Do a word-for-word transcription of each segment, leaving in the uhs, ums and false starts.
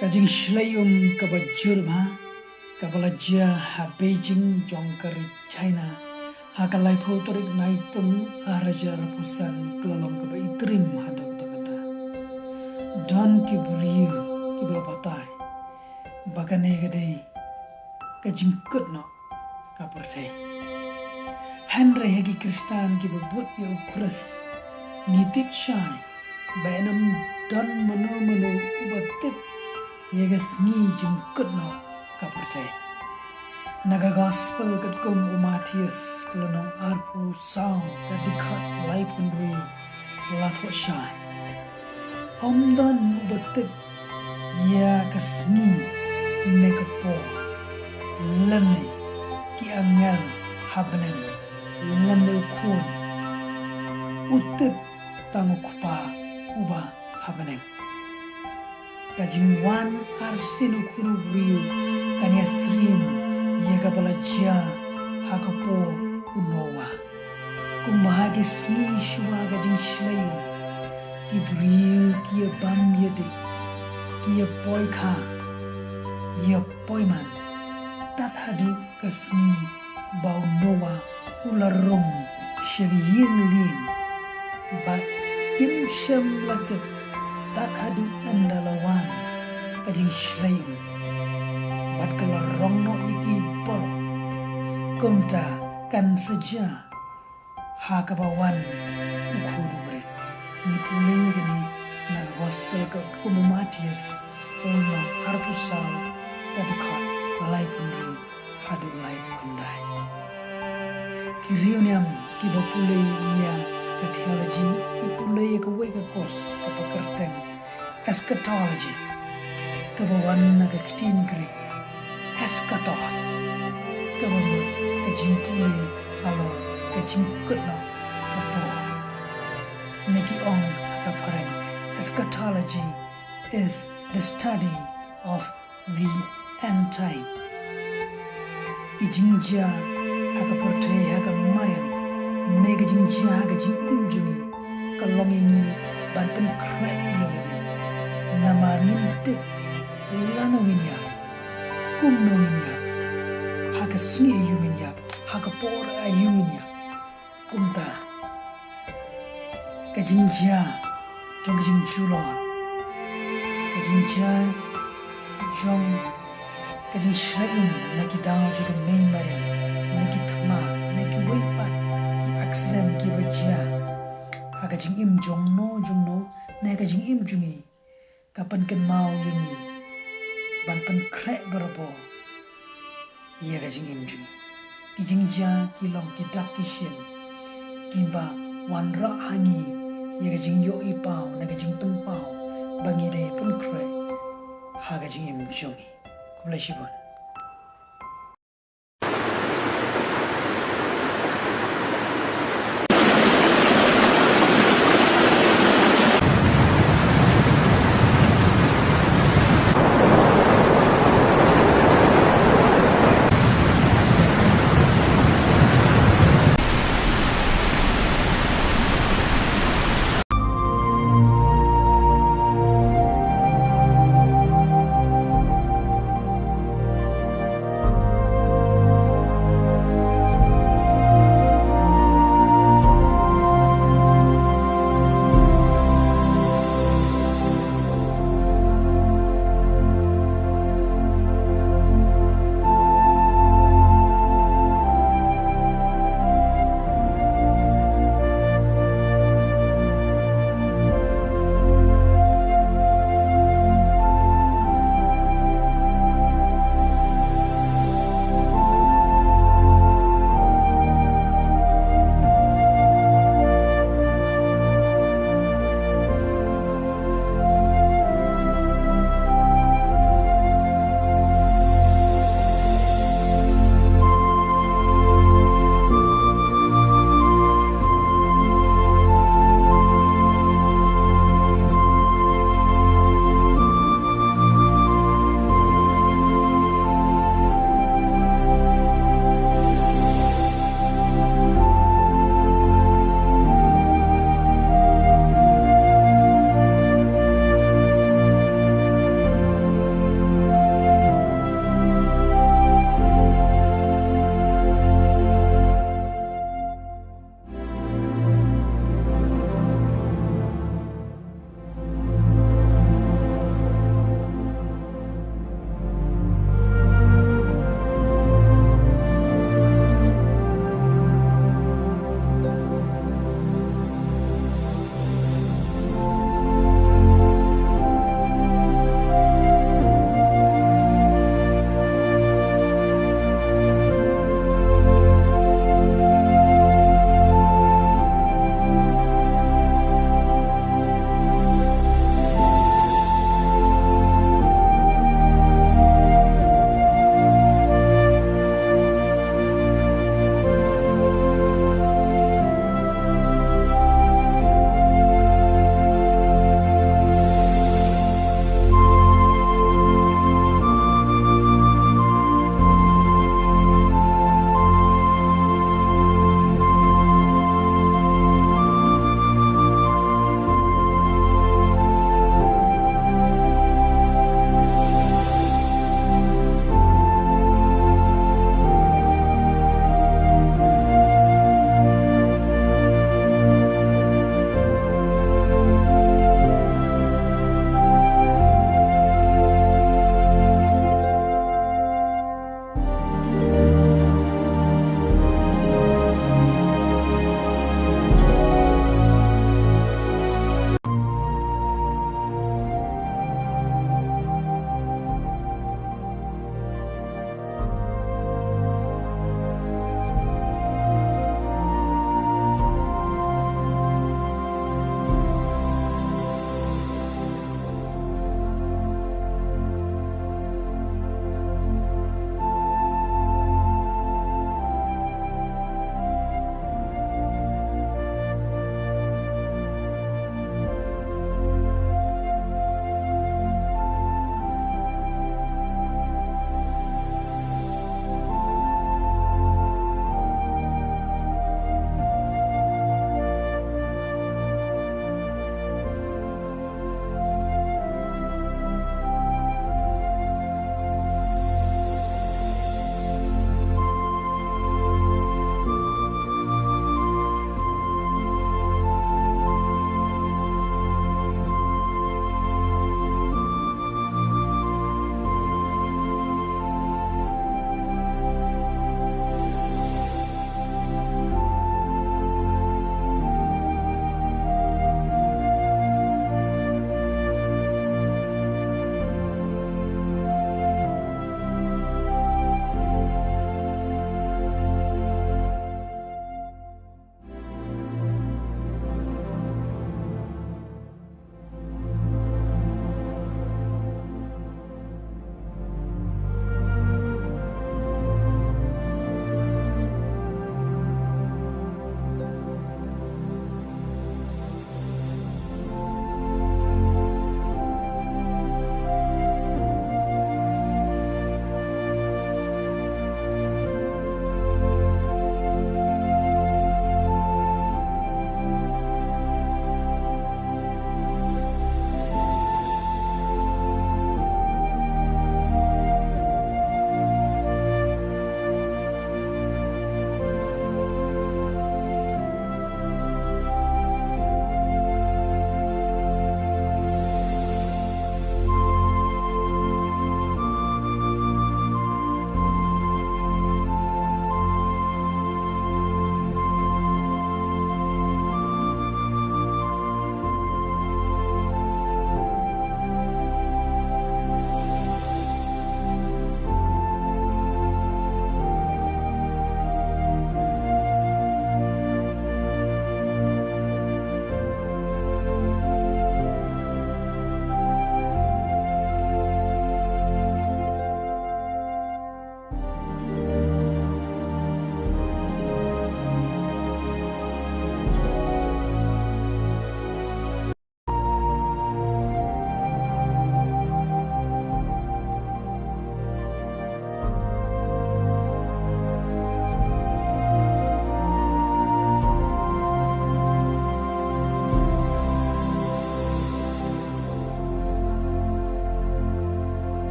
Ka jingshlei um kaba jur bha kaba la jia ha Beijing jong ka ri China ha ka laiphew tarik Naitung arhajar arphew san ka la long kaba itriem haduh katta katta. Don ki briew kiba la batai ba kane ka dei ka jingkut noh ka pyrthei. Hynrei ha ki Khristan kiba bud ïa u Khrist ngi tip shai ba ym don mano mano uba tip ïa ka sngi jingkut noh ka pyrthei. Na ka Gospel katkum u Mathaios ka lynnong arphew saw ka dkhot laiphew hynriew la thoh shai. Ym don uba tip ïa ka sngi ne ka por, lymne ki angel ha bneng, lymne u Khun. U tip tang u Kpa uba ha bneng. Ka jingwan arsien u Khun u briew kan ïasyriem ïa kaba la jia ha ka por u Noah. Kumba ha ki sngi shuwa ka jingshlei um, ki briew ki ïa bam ïa dih, ki ïa poi kha, ïa poi man, tad haduh ka sngi ba u Noah u la rung sha ka ïing lieng. Bad kim shym la tip tad haduh ynda la wan ka jingshlei um. Bad ka la rong noh ïa ki baroh. Kumta kan sa jia ha kaba wan u Khun u briew. Ngi pule ïa kane na ka Gospel katkum u Mathaios, ka lynnong arphew saw ka dkhot laiphew hynriew haduh laiphew khyndai. Ki riewniam kiba pule ïa ka theology ki pule ïa kawei ka course kaba kyrteng eschatology, kaba wan na ka ktien Greek eschatos, kaba mut ka jingpule halor ka jingkut noh ka por. Ne ki ong ha ka phareng, eschatology is the study of the end time. Ki jingjia ha ka pyrthei ha ka mariang, ne ki jingjia ha ka jingim jong ngi, ka long ïa ngi ban pynkhreh ïa lade. Namar ngim tip lano ngin ïap, kumno ngin ïap, ha ka sngi aïu ngin ïap, ha ka por aïu ngin ïap. Kumta ka jingjia jong ka jingjulor, ka jingjia jong ka jingshlei um na ki daw jong ka mei mariang, na ki thma, na kiwei pat ki accident kiba jia ha ka jingim jong no jong no, na ka jingim jong ngi, ka pynkynmaw ïa ngi ban pynkhreh barabor ïa ka jingim jong ngi. Ki jingjia ki long ki dak ki shin kiba wanrah ha ngi ïa ka jingïohi paw ne ka jingpynpaw ba ngi dei pynkhreh ha ka jingim jong ngi. Khublei shibun.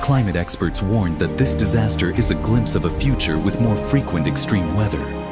Climate experts warn that this disaster is a glimpse of a future with more frequent extreme weather.